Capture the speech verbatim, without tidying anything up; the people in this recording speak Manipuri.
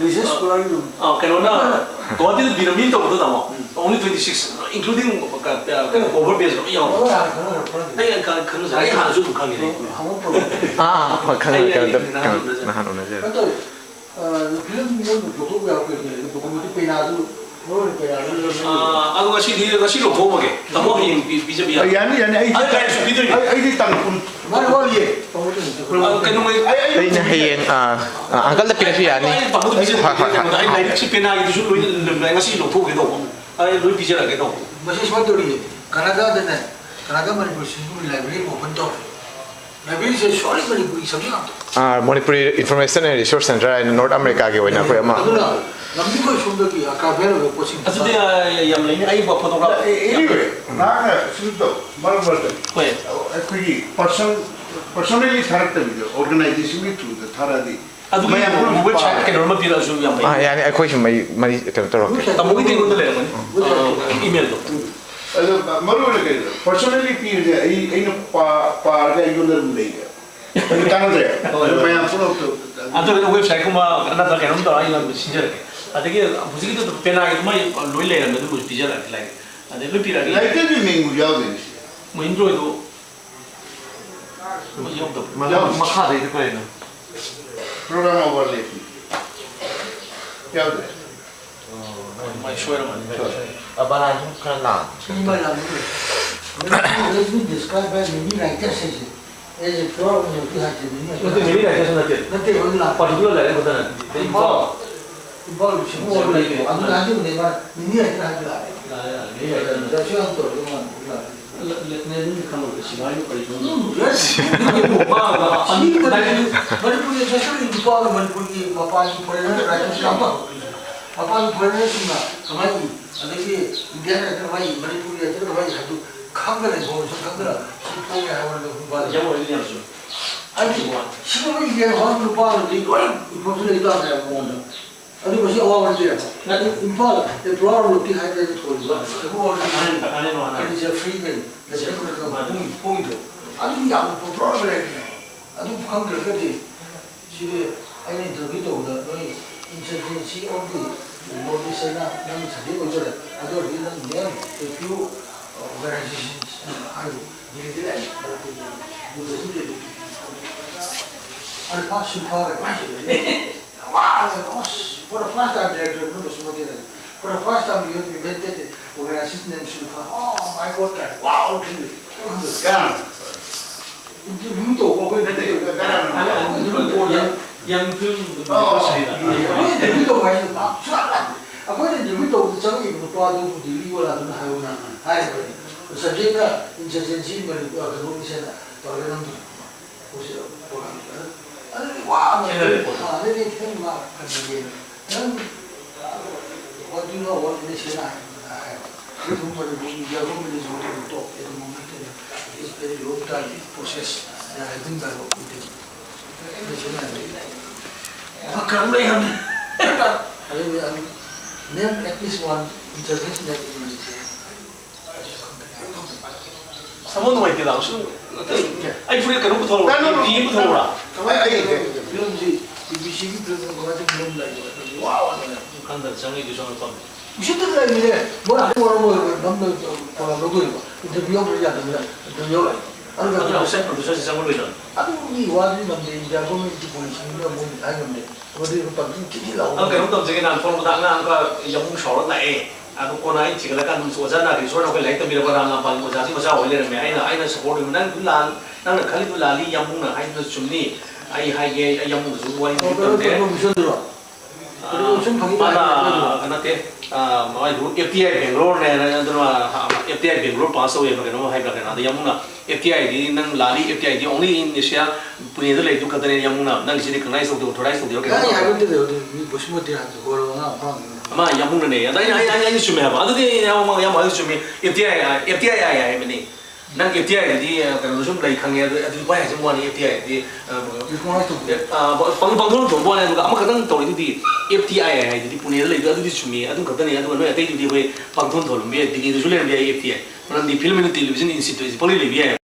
ꯔꯤꯁꯔꯁ ꯁ꯭ꯀꯣꯂꯔꯒꯤ ꯔꯨꯝ꯫ ꯑꯥ, ꯀꯩꯅꯣꯅ ꯒꯨꯋꯥꯍꯥꯇꯤꯗ ꯕꯤꯔꯃꯤ ꯇꯧꯕꯗꯣ, ꯇꯥꯃꯣ? ꯎꯝ꯫ Only twenty six, including, ꯀ-, ꯀ-, ꯀꯩꯅꯣ, ꯀꯣꯚꯔ ꯕꯦꯁ ꯂꯣꯏ ꯌꯥꯎꯔꯦ꯫ ꯂꯣꯏ ꯍꯥꯟꯅ ꯈꯪꯅꯔꯛꯄ꯭ꯔꯥ? ꯑꯩ ꯈ-, ꯈꯪꯅꯖꯔꯦ꯫ ꯑꯩ ꯍꯥꯟꯅꯁꯨ ꯑꯗꯨꯝ ꯈꯪꯉꯤꯅꯦ꯫ ꯍꯪꯉꯛꯄ꯭ꯔꯣ? ꯑꯥ, ꯑꯥ, ꯍꯣꯏ, ꯈꯪꯉꯦ, ꯑꯩ, ꯀꯩꯅꯣ ꯑꯩ ꯇꯧ-, ꯅꯍꯥꯟ ꯀꯩꯅꯣ, ꯎꯅꯖꯔꯦ꯫ ꯅꯍꯥꯟ ꯎꯅꯖꯔꯦ꯫ ꯀꯩꯅꯣ ꯇꯧꯋꯦ꯫ ꯑ, ꯐꯤꯂꯝ ꯅꯝꯕ ꯐꯣꯇꯣꯒ꯭ꯔꯥꯐꯔ ꯀꯩꯅꯣ, ꯗꯣꯀꯨꯃꯦꯟꯇꯔꯤ ꯄꯦꯅꯥꯗꯨ, ꯃꯔꯨ ꯑꯣꯏꯅ ꯄꯦꯅꯥꯗꯨ ꯂꯧꯔꯝꯃꯤ꯫ ꯑꯥ, ꯑꯗꯣ ꯉꯁꯤꯗꯤ, ꯉꯁꯤ ꯂꯧꯊꯣꯛꯑꯝꯃꯒꯦ꯫ ꯇꯥꯃꯣ ꯍꯌꯦꯡ ꯄꯤ-, ꯄꯤꯖꯕ ꯑ, ꯌꯥꯅꯤ? ꯌꯥꯅꯤ, ꯌꯥꯅꯤ, ꯑꯩ ꯑꯩ ꯂꯥꯏꯔꯤꯛꯁꯨ ꯄꯤꯗꯣꯏꯅꯦ꯫ ꯑꯩ, ꯑꯩꯗꯤ ꯇꯥꯡ ꯀꯨꯟ꯫ ꯃꯥꯅꯤ, ꯋꯥꯠꯂꯤꯌꯦ꯫ ꯇꯥꯃꯣ ꯇꯧꯔꯤꯁꯦ꯫ ꯑ, ꯀꯩꯅꯣ, ꯑꯩ, ꯑꯩ ꯑꯩꯅ ꯍꯌꯦꯡ, ꯑ, ꯑ, ꯑꯪꯀꯜꯗ ꯄꯤꯔꯁꯨ ꯌꯥꯅꯤ꯫ ꯑꯩ ꯄꯥꯕꯨꯡ ꯄꯤꯖꯔꯒꯦ ꯍꯣꯏ, ꯍꯣꯏ, ꯍꯣꯏ꯫ ꯇꯧꯕꯗ ꯑꯩ ꯂꯥꯏꯔꯤꯛꯁꯤ ꯄꯦꯅꯥꯒꯤꯗꯨꯁꯨ ꯂꯣꯏꯅ ꯉꯁꯤ ꯂꯧꯊꯣꯛꯀꯦ ꯇꯧꯕ꯫ ꯑꯩ ꯂꯣꯏ ꯄꯤꯖꯔꯛꯑꯒꯦ ꯇꯧꯕ꯫ ꯃꯁꯤ ꯁꯨꯃꯥꯏꯅ ꯇꯧꯔꯤꯌꯦ, ꯀꯅꯥꯗꯥꯗꯅꯦ, ꯀꯅꯥꯗꯥ ꯃꯅꯤꯄꯨꯔ ꯁꯤꯡꯒꯨꯝꯕ ꯂꯥꯏꯕ꯭ꯔꯦꯔꯤ ꯑꯃ ꯑꯣꯄꯟ ꯇꯧꯔꯦ꯫ ꯂꯥꯏꯕ꯭ꯔꯦꯔꯤꯁꯦ solely ꯃꯅꯤꯄꯨꯔꯤ subject ꯉꯥꯛꯇ꯫ ꯑꯥ, Manipuri Information and Resource Centre ꯍꯥꯏꯅ North America ꯒꯤ ꯑꯣꯏꯅ ꯑꯩꯈꯣꯏ ꯑꯃ꯫ ꯑꯗꯨꯅ ꯂꯝꯗꯤ ꯑꯩꯈꯣꯏ ꯁꯣꯝꯗꯒꯤ archival ꯑꯣꯏꯕ ꯄꯣꯠꯁꯤꯡ ꯑꯗꯨꯗꯤ, ꯑ, ꯌꯥꯝ ꯂꯩꯅꯤ꯫ ꯑꯩ ꯐꯣꯇꯣꯒ꯭ꯔꯥꯐ ꯑꯦ, anyway, ꯅꯍꯥꯛꯅ ꯁꯨꯝ ꯇꯧ, ꯃꯔꯛ ꯃꯔꯛꯇ ꯍꯣꯏ꯫ ꯑꯩꯈꯣꯏꯒꯤ ꯄꯔꯁꯟ-, personally ꯊꯥꯔꯛꯇꯕꯤꯗ organization ꯒꯤ through ꯗ ꯊꯥꯔꯛꯑꯗꯤ ꯑꯗꯨꯒꯤ ꯃꯌꯥꯝ ꯄꯨꯝꯅꯃꯛ website ꯄꯥꯕ꯫ Keynote ꯑꯃ ꯄꯤꯔꯛꯑꯁꯨ ꯌꯥꯝ ꯐꯩ꯫ ꯑꯥ, ꯌꯥꯅꯤ, ꯑꯩꯈꯣꯏꯁꯨ ꯃꯔꯤ, ꯃꯔꯤ ꯀꯩꯅꯣ ꯇꯧꯔꯛꯀꯦ꯫ ꯇꯥꯃꯣꯒꯤꯗꯤ ꯑꯩꯉꯣꯟꯗ ꯂꯩꯔꯝꯒꯅꯤ꯫ Website ꯑ, email ꯗꯣ꯫ ꯑꯗꯣ ꯃꯔꯨ ꯑꯣꯏꯅ ꯀꯩꯅꯣ, personally ꯄꯤꯕꯁꯦ ꯑꯩ, ꯑꯩꯅ ꯄꯥ-, ꯄꯥꯔꯒ ꯑꯩꯉꯣꯟꯗ ꯑꯗꯨꯝ ꯂꯩꯔꯦ꯫ ꯑꯗꯨ ꯀꯥꯟꯅꯗ꯭ꯔꯦ꯫ ꯍꯣꯏ, ꯑꯗꯨ ꯍꯣꯏ꯫ ꯃꯌꯥꯝ ꯄꯨꯝꯅꯃꯛꯇ ꯑꯗꯨ ꯑꯣꯏꯔꯒꯅ website ꯀꯨꯝꯕ ꯅꯠꯇ꯭ꯔꯒ ꯀꯩꯅꯣꯝ ꯇꯧꯔꯒ ꯑꯩ ꯂꯝꯗ ꯁꯤꯟꯖꯔꯛꯀꯦ꯫ ꯑꯗꯒꯤ ꯍꯧꯖꯤꯛꯀꯤꯗꯨ ꯄꯦꯅꯥꯒꯤ ꯃꯣꯏ ꯂꯣꯏ ꯂꯩꯔꯝꯃꯦ, ꯑꯗꯨꯕꯨ ꯄꯤꯖꯔꯛꯑꯒꯦ ꯂꯥꯏꯔꯤꯛ꯫ ꯑꯗꯩ ꯂꯣꯏ ꯄꯤꯔꯛꯑꯒꯦ꯫ ꯂꯥꯏꯔꯤꯛꯇꯗꯤ ꯃꯤꯡꯕꯨ ꯌꯥꯎꯗꯣꯏꯅꯤ ꯁꯤꯗ꯫ ꯃꯣꯏ ꯏꯟꯗ꯭ꯔꯣꯏꯗꯣ ꯃꯣꯏ ꯌꯥꯎꯗꯕ꯫ ꯃꯈꯥ-, ꯃꯈꯥꯗꯩꯗꯤ ꯀꯔꯤꯅꯣ? Program overlay ꯄꯤ꯫ ꯌꯥꯎꯗ꯭ꯔꯦ꯫ ꯃꯥꯏ ꯁꯣꯏꯔꯝꯃꯅꯤ꯫ ꯁꯣꯏꯔꯦ꯫ ꯑ, ꯕꯂꯥꯟꯁꯨ ꯈꯔ ꯂꯥꯡ꯫ ꯁꯤ ꯃꯥꯏ ꯂꯥꯡꯕ ꯂꯣꯏꯔꯦ꯫ Manipur has been described by many writers ꯍꯥꯏꯁꯦ as a pure ꯑꯣꯏꯅꯗꯤ ꯍꯥꯏꯗꯦ, ꯃꯤ ꯅꯠꯇꯦ, ꯃꯤ ꯂꯥꯏꯔꯤꯛ ꯅꯠꯇꯦ꯫ ꯅꯠꯇꯦ, ꯃꯣꯏꯗꯤ ꯂꯥꯛꯄ꯫ Particular ꯂꯥꯏꯔꯤꯛ ꯈꯛꯇꯅ ꯅꯠꯇꯦ꯫ ꯏꯝꯐꯥꯜ꯫ ꯏꯝꯐꯥꯜ꯫ ꯏꯝꯐꯥꯜ ꯂꯨꯆꯤꯡꯕ ꯑꯣꯏꯔꯗꯤ ꯑꯗꯨꯅ ꯍꯥꯏꯖꯕꯅꯦ ꯃꯥꯅ, ꯃꯤ ꯍꯥꯏꯗꯅ ꯍꯥꯏꯕ ꯂꯥꯛꯑꯦ꯫ ꯌꯥꯔꯦ, ꯌꯥꯔꯦ, ꯃꯤ ꯂꯥꯏꯔꯤꯛ ꯅꯠꯇꯦ꯫ ꯗꯁꯨ ꯌꯥꯝ ꯇꯧꯔꯒ ꯃꯥꯅ ꯂꯥꯛꯑꯦ꯫ ꯂꯦ-, ꯂꯦ-, ꯅꯦ-, ꯅꯦ-, ꯈꯪꯍꯧꯗꯦ, ꯁꯤꯕꯥꯏꯅ ꯀꯔꯤ ꯈꯪꯍꯧꯗꯦ? ꯎꯝ, yes꯫ ꯃꯅꯤꯄꯨꯔꯒꯤ ꯃꯅꯤꯄꯨꯔꯒꯤ ꯅꯨꯄꯥ ꯑꯃ ꯃꯅꯤꯄꯨꯔꯒꯤ ꯃꯄꯥꯟꯒꯤ foreigner writers ꯌꯥꯝ ꯄꯥꯝꯃꯛꯇꯣꯏꯁꯦ꯫ ꯃꯄꯥꯟꯒꯤ foreignerꯁꯤꯡꯅ ꯀꯃꯥꯏꯅ ꯏ? ꯑꯗꯒꯤ Indian writer ꯀꯃꯥꯏꯅ ꯏ? ꯃꯅꯤꯄꯨꯔꯒꯤ writer ꯀꯃꯥꯏꯅ ꯏ ꯍꯥꯏꯕꯗꯨ ꯈꯪꯗꯅ, information ꯈꯪꯗꯅ ꯁꯤ ꯄꯣꯛꯑꯦ ꯍꯥꯏꯕ ꯋꯥꯔꯤꯗꯣ ꯑꯩꯈꯣꯏ ꯅꯨꯄꯥꯗ ꯌꯥꯝ ꯑꯣꯏꯔꯗꯤ ꯌꯥꯝ ꯆꯨꯝꯃꯤ꯫ ꯍꯥꯏꯗꯤ ꯁꯤꯒꯨꯝꯕ Indian ꯍꯧꯔꯛꯄ ꯅꯨꯄꯥ ꯑꯃꯗꯤ ꯂꯣꯏ information ꯂꯩ ꯇꯥꯕꯅꯦ ꯍꯥꯏꯕ ꯃꯉꯣꯟꯗ꯫ ꯑꯗꯨ ꯃꯁꯤ ꯑꯋꯥꯕ ꯅꯠꯇꯦ꯫ ꯅꯠꯇꯦ꯫ ꯏꯝꯐꯥꯜ, ꯑꯦ, ꯄꯨꯔꯥ ꯔꯣꯇꯤ ꯍꯥꯏꯗꯅ ꯊꯣꯜꯂꯤꯕ ꯃꯥꯅꯦ꯫ ꯁꯤꯕꯨ ꯑꯣꯏꯔꯗꯤ ꯃꯥꯅꯦ, ꯃꯥꯅꯦ, ꯃꯥꯅꯦ꯫ ꯀꯔꯤ ꯖꯦꯐ꯭ꯔꯤ ꯀꯔꯤ ꯖꯦꯐ꯭ꯔꯤ ꯃꯥꯅꯦ꯫ ꯄꯨꯡ, ꯄꯨꯡꯗꯣ꯫ ꯑꯗꯨ ꯌꯥꯝꯅ ꯄꯣꯄꯨꯂꯔ ꯑꯣꯏꯕ ꯂꯩꯔꯦ꯫ ꯑꯗꯨ ꯈꯪꯗ꯭ꯔꯒꯗꯤ ꯁꯤꯗꯤ ꯑꯩꯅ ꯏꯟꯇꯔꯚ꯭ꯌꯨ ꯇꯧꯕꯗ ꯅꯣꯏ Presidency of the North East ꯍꯥꯏꯅ ꯅꯪ subject ꯑꯣꯏꯖꯔꯦ꯫ ꯑꯗꯨ ꯑꯣꯏꯔꯗꯤ ꯅꯪ name a few organizations ꯍꯥꯏꯌꯨ꯫ ꯗꯤꯜꯂꯤꯗ ꯂꯩ, ꯑꯗ first ꯁꯤꯜꯐꯥ ꯂꯩ꯫ ꯋꯥ, ꯑꯁ, for the first time director ꯑꯃ ꯁꯨꯝ ꯍꯥꯏꯖꯔꯦ꯫ For the first time you have invented a organization named ꯁꯤꯜꯐꯥ꯫ Oh my God ꯀꯥꯏꯅ꯫ Wow ꯀꯥꯏꯅ꯫ ꯀꯅꯥꯅꯣ? Interview ꯇꯧꯕ ꯑꯩꯈꯣꯏ ꯅꯠꯇꯦ, ꯀꯅꯥꯅꯣ? ꯑꯩꯈꯣꯏ interview ꯇꯧꯕ ꯌꯥꯝ, ꯌꯥꯝ film ꯑꯣ, ꯑꯣ꯫ ꯑꯩꯈꯣꯏ interview ꯇꯧꯕ ꯍꯥꯏꯁꯦ ꯄꯥꯛ ꯁꯨꯡꯂꯥꯛ ꯂꯥꯛꯇꯦ꯫ ꯑꯩꯈꯣꯏꯅ interview ꯇꯧꯕꯗ ꯆꯪꯉꯛꯏꯕ ꯅꯨꯄꯥꯗꯨꯕꯨ ꯗꯤꯜꯂꯤ ꯋꯥꯂꯥꯗꯨꯅ ꯍꯥꯏꯌꯨꯅ ꯍꯥꯏꯔꯤꯕꯅꯤ꯫ Subject ꯅ insurgency ꯃꯅꯤꯄꯨꯔ ꯀꯩꯅꯣꯒꯤꯁꯦꯅ ꯇꯧꯔꯒ ꯅꯝꯕꯗꯣ꯫ ꯍꯧꯖꯤꯛ program ꯗ꯫ ꯑꯗꯨꯗꯤ ꯋꯥ ꯑꯃ ꯈꯦꯠꯅꯔꯦ ꯄꯣꯠꯇꯣ꯫ ꯑꯥ, ꯑꯗꯨꯗꯤ ꯈꯤꯇꯪ ꯋꯥ ꯈꯟꯕꯤꯒꯦ꯫ ꯅꯪ, what do you know about Indonesia? High. This movement, India movement is not in talk at the moment, and it's very long time process. They are having dialogue with them. Indonesia ꯍꯥꯏ꯫ ꯋꯥ ꯀꯔꯝ ꯂꯩ ꯍꯥꯏꯕꯅꯤ? ꯑꯗꯨꯗꯤ, um, name at least one insurgency that Indonesia. ꯊꯃꯣꯏ ꯅꯨꯡꯉꯥꯏꯇꯦꯗ, ꯁꯨꯝ ꯑꯇꯩ, ꯑꯩ ꯐꯨꯔꯤꯠ ꯀꯩꯅꯣ ꯄꯨꯊꯣꯛꯎꯔꯥ? ꯀꯩꯅꯣ, ꯀꯩꯅꯣ, ꯀꯩꯅꯣ꯫ ꯐꯤꯂꯝꯁꯤ ꯕꯤ ꯕꯤ ꯁꯤꯒꯤ ꯐꯤꯂꯝ ꯀꯃꯥꯏꯅ ꯇꯧꯕ ꯐꯤꯂꯝ ꯂꯩꯕ? ꯋꯥ, ꯋꯥ, ꯋꯥ꯫ ꯈꯪꯗꯅ ꯆꯪꯉꯛꯏꯗꯨꯁꯨ ꯑꯉꯛꯄ ꯑꯃꯅꯤ꯫ ꯎꯁꯤꯠꯇꯅ ꯂꯩꯕꯅꯦ꯫ ꯃꯣꯏ ꯑꯗꯨ ꯃꯔꯝ ꯑꯣꯏꯔꯒ ꯅꯝꯅ ꯄ꯭ꯔꯣꯒ꯭ꯔꯥꯝ ꯂꯧꯗꯣꯔꯤꯕ꯫ ꯏꯟꯇꯔꯚꯤꯌꯨ ꯌꯥꯎꯕ ꯌꯥꯗꯕꯅꯤꯅ ꯏꯟꯇꯔꯚꯤꯌꯨ ꯌꯥꯎꯔꯛꯑꯦ꯫ ꯑꯗꯨꯒ ꯑꯗꯨꯅ ꯑꯥꯎꯠꯁꯥꯏꯠ ꯄ꯭ꯔꯣꯗ꯭ꯌꯨꯁꯔꯁꯤ ꯆꯪꯉꯛꯂꯣꯏꯗ꯭ꯔꯣ? ꯑꯗꯨꯒꯤ ꯋꯥꯗꯨꯗꯤ ꯉꯝꯗꯦ꯫ ꯏꯟꯗꯤꯌꯥ ꯒꯣꯔꯃꯦꯟꯒꯤ ꯄꯣꯂꯤꯁꯤꯅ ꯃꯣꯏꯅ ꯍꯥꯏ ꯉꯝꯗꯦ꯫ ꯃꯗꯨ ꯄꯪꯆꯤꯟ ꯆꯤꯟꯁꯤꯜꯂꯛꯑꯣ꯫ ꯑꯗꯣ ꯀꯩꯅꯣꯝ ꯇꯧꯖꯒꯦ, ꯅꯍꯥꯟ ꯐꯣꯟ ꯃꯊꯛ ꯑꯉꯥꯡ ꯑꯃꯒ ꯌꯥꯝꯕꯨꯡ ꯁꯥꯎꯔ ꯂꯥꯛꯑꯦ꯫ ꯑꯗꯣ ꯀꯣꯟꯅ ꯑꯩ ꯊꯤꯒꯠꯂꯀꯥꯟꯗ ꯃꯁꯤ ꯑꯣꯖꯥ ꯅꯥꯒꯦꯁꯣꯔꯅ ꯑꯩꯈꯣꯏ ꯂꯥꯏꯔꯤꯛ ꯇꯝꯕꯤꯔꯛꯄ ꯔꯥꯝ ꯂꯥꯝꯄꯥꯟꯒꯤ ꯑꯣꯖꯥꯁꯤ ꯃꯆꯥ ꯑꯣꯏ ꯂꯩꯔꯝꯃꯦ꯫ ꯑꯩꯅ, ꯑꯩꯅ ꯁꯞꯄꯣꯔꯠ ꯑꯣꯏꯕ, "ꯅꯪ ꯂꯥꯟ-, ꯅꯪꯅ ꯈꯜꯂꯤꯗꯨ ꯂꯥꯜꯂꯤ, ꯌꯥꯝꯕꯨꯡꯅ ꯍꯥꯏꯗꯨꯅ ꯆꯨꯝꯅꯤ꯫ ꯑꯩ ꯍꯥꯏꯒꯦ, ꯑꯩ ꯌꯥꯝꯕꯨꯡꯗꯁꯨ ꯋꯥꯔꯤ ꯑꯣ, ꯇꯝꯗꯦ"꯫ ꯀꯩꯅꯣ, ꯀꯩꯅꯣ ꯃꯤꯁꯟꯗꯨꯔꯣ? ꯑꯥ, ꯀꯩꯅꯣ ꯁꯨꯝ ꯐꯥꯒꯤ ꯃꯥꯅ, ꯇꯧꯕꯅꯦ꯫ ꯅꯠꯇꯦ, ꯑꯥ, ꯃꯥꯏꯗꯨ ꯑꯦꯐ ꯇꯤ ꯑꯥꯏ ꯕꯦꯡꯒ꯭ꯂꯣꯔꯅꯦꯅ, ꯑꯗꯨꯅ, ꯑꯥ, ꯑꯦꯐ ꯇꯤ ꯑꯥꯏ ꯕꯦꯡꯒ꯭ꯂꯣꯔ ꯄꯥꯁ ꯇꯧꯋꯦꯕ ꯀꯩꯅꯣꯝ ꯍꯥꯏꯕ꯭ꯔꯥ ꯀꯩꯅꯣ꯫ ꯑꯗ ꯌꯥꯝꯕꯨꯡꯅ ꯑꯦꯐ ꯇꯤ ꯑꯥꯏ ꯗꯤ ꯅꯪ ꯂꯥꯜꯂꯤ, F T I D only in Asia, ꯄꯨꯅꯦꯗ ꯂꯩꯕꯗꯨ ꯈꯛꯇꯅꯦ ꯌꯥꯝꯕꯨꯡꯅ, ꯅꯪꯒꯤꯁꯤꯗꯤ recognize ꯇꯧꯗꯦ, authorize ꯇꯧꯗꯦ ꯀꯩꯅꯣ ꯌꯥꯏ, ꯇꯧꯗꯦ꯫ ꯍꯥꯏꯕ ꯅꯠꯇꯦ, ꯍꯧꯖꯤꯛ ꯃꯤ ꯕꯨꯁꯃꯇꯤ ꯍꯥꯏꯕꯗꯣ ꯍꯣꯏꯔꯣ ꯑꯉꯥꯡ ꯑꯐꯥꯡꯕꯅꯤ꯫ ꯑꯃ ꯌꯥꯝꯕꯨꯡꯅꯅꯦ꯫ ꯑꯗ ꯑꯩꯅ, ꯑꯩ, ꯑꯩ, ꯑꯩꯅ ꯆꯨꯝꯃꯦ ꯍꯥꯏꯕ꯫ ꯑꯗꯨꯗꯤ ꯌꯥꯝꯕꯨꯡ, ꯌꯥꯝꯕꯨꯡ ꯍꯥꯏꯗꯣ ꯆꯨꯝꯃꯤ꯫ ꯑꯦꯐ ꯇꯤ ꯑꯥꯏ, ꯑꯦꯐ ꯇꯤ ꯑꯥꯏ ꯍꯥꯏꯕꯅꯤ꯫ ꯅꯪ ꯑꯦꯐ ꯇꯤ ꯑꯥꯏ ꯗꯗꯤ, ꯑ, ꯀꯩꯅꯣꯗ ꯁꯨꯝ ꯂꯩ ꯈꯪꯉꯦ꯫ ꯑꯗꯨ, ꯑꯗꯨ ꯈ꯭ꯋꯥꯏ ꯍꯥꯏꯖꯕ ꯋꯥꯅꯤ, ꯑꯦꯐ ꯇꯤ ꯑꯥꯏ ꯗꯤ, ꯑ, ꯔꯤꯀꯣꯛꯅꯥꯏꯁ ꯇꯧꯗꯦ꯫ ꯑ, ꯄꯥꯡ-, ꯄꯥꯡꯊꯣꯛ ꯊꯣꯛꯄ ꯋꯥꯅꯤ꯫ ꯑꯗꯨꯒ ꯑꯃꯈꯛꯇꯪ ꯇꯧꯔꯤꯗꯨꯗꯤ, ꯑꯦꯐ ꯇꯤ ꯑꯥꯏ ꯑꯥꯏ ꯍꯥꯏꯗꯨꯗꯤ ꯄꯨꯅꯦꯗ ꯂꯩꯕꯗꯣ ꯑꯗꯨꯗꯤ ꯆꯨꯝꯃꯤ꯫ ꯑꯗꯨꯝ ꯈꯛꯇꯅꯤ꯫ ꯑꯗꯨꯒ ꯅꯣꯏ ꯑꯇꯩꯗꯨꯗꯤ ꯑꯩꯈꯣꯏ ꯄꯥꯡꯊꯣꯛ ꯊꯣꯛꯍꯜꯂꯝꯕ ꯌꯥꯏ, ꯗꯤꯜꯂꯤꯗꯁꯨ ꯂꯩꯔꯝꯕ ꯌꯥꯏ ꯑꯦꯐ ꯇꯤ ꯑꯥꯏ꯫ ꯃꯔꯝꯗꯤ film and television institute ꯍꯥꯏꯁꯦ ꯄꯪꯂꯩ ꯂꯩꯕ ꯌꯥꯏ꯫